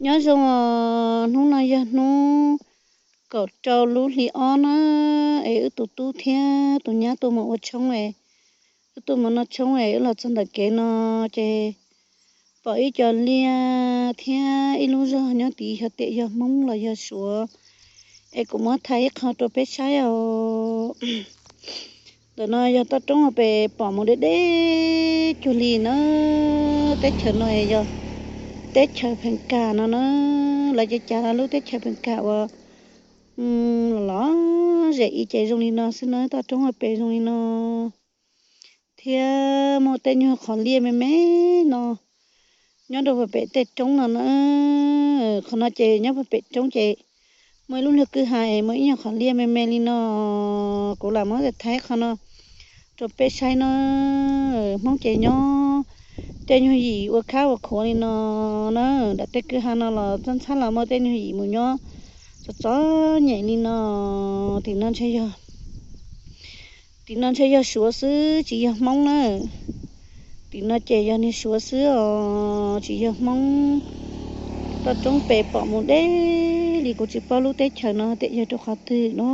Nyob zoo os, hnub no yog hnub kaum rau lub hli ob na, es wb tus tub thiab tus nyab tuaj mus ua tshoob es, wb tuaj mus noj tshoob es wb los txog ntawm kev no ces pom ib co liaj thiab ib lub zog nyob tid, xyov tias yog Hmoob los yog Suav, es kuv muab thaij ib qho rau peb saib os. Ntawm no yog toj roob uas pem pom mus deb deb cuag li na. Teb chaws no yog teb chaws Phees Kas no na. Lawv ces cas lawv lub teb chaws Phees Kas uas los zem ib ce zoo li no xwb na, toj roob uas pem zoo li no. Thiab muaj tej nyuag qhov liaj me me no nyob rau puag pem tej roob no na. Qhov no ces nyob puag pem roob ces muaj ib lub nyuag kwj ha es muaj ib nyuag qhov liaj me me li no. Kuv lam muab thaij qhov no rau peb saib na. Hmoob ces nyob tej nyuag yim ua khab ua khuav li no na. Nram tej kwj ha no los txhob ntxhab los muaj tej nyuag yim mus nyob txom txom nyem li no. Tim no ntshe yog, tim no ntshe yog Suav xwb tsis yog Hmoob na. Tim no ces yog niag Suav xwb os tsis yog Hmoob. Toj roob pem pom mus deb li, kuv tsis paub lub teb chaws no tias yog rau qhov twg no,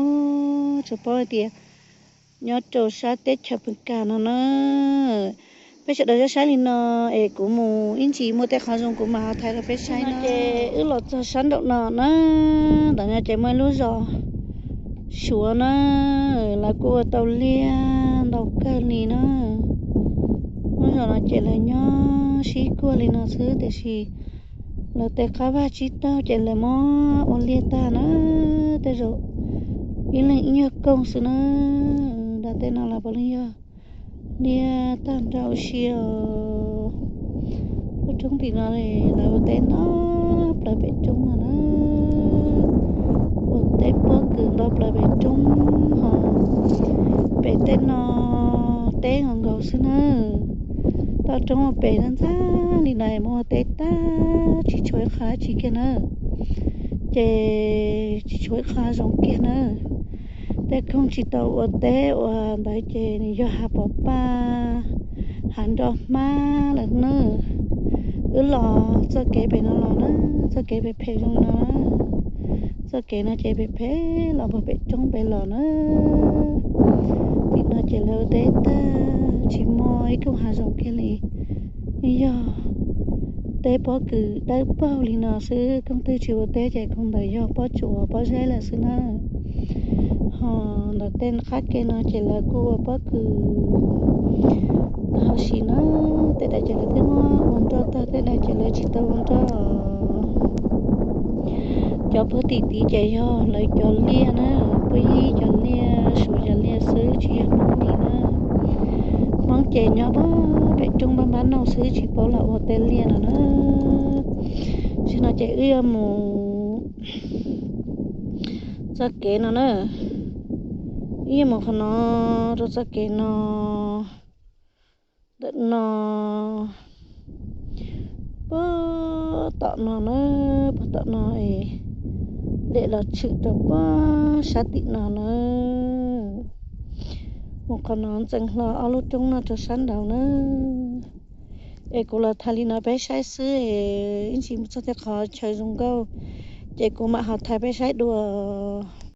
tsuas paub hais tias nyob rau sab teb chaws Phees Kas no na. Peb sawv daws saib saib li no es kuv mus ib ntsis muaj tej qhov zoo kuv mam ho thaij rau peb saib no. Ces wb los txog sab nraum no na, ntawm no ces muaj ib lub zos Suav na, lawv kuj ua tau liaj ntau kawg li na. Lub zos no ces lawv nyob sib kuag li no xwb tiam sis lawv tej qab vaj tsib taug ces lawv muab ua liaj tag na. Tej zaum ib leeg ib nyuag koog xwb na. Nram tej no los puav leej yog liaj tag nrho huv si os. Lub roob tim no lawv ua teb nto plaws pem roob no na, ua teb pob kws nto plaws pem roob ho. Pem tej no teb nkaus nkaus xwb na. Toj roob ua pem ntxab li no muaj teb tag tsis tshuav ib qho dab tsi kiag na, ces tsis tshuav ib qho zoo kiag na. Tej koog tsis tau ua teb ua ntawd ces nws yog hav pov paj, hav nroj hmab lawm na. Wb los txoj kev pem no los na, txoj kev pem phem zoo no, txoj kev no ces pem phem los puag pem roob pem los na. Tim no ces lawv ua teb tag tsis muaj ib koog hav zoo kiag li, yog teb pob kws dawb paug li no xwb. Koog twg tsis ua teb ces koog ntawd yog pob tsuas pob zeb lawm xwb na. Ho ntawm tej qab ke no ces lawv kuj ua pob kws huv si na. Tej daim ces lawv twb muab ua nroj tag, tej daim ces lawv tsis tau ua nroj. Cov puag tim tid ces yog lawv cov liaj na, puag yig cov liaj, Suav cov liaj xwb tsis yog Hmoob li na. Hmoob ces nyob pem roob npab npab no xwb tsis paub los ua tej liaj no na. Tam sim no ces wb yuav mus txoj kev no na, wb yuav mus qhov no rau txoj kev no, ntawm no, puag tom no na, puag tom no es lem los tshwm rau puag sab tim no na. Mus qhov no ntxeev hlo ob lub roob no rau sab nraud na. Es kuv los thaij li no peb saib xwb es ib ntsis mus txog tej qhov chaw zoo nkauj ces kuv mam ho thaij peb saib dua.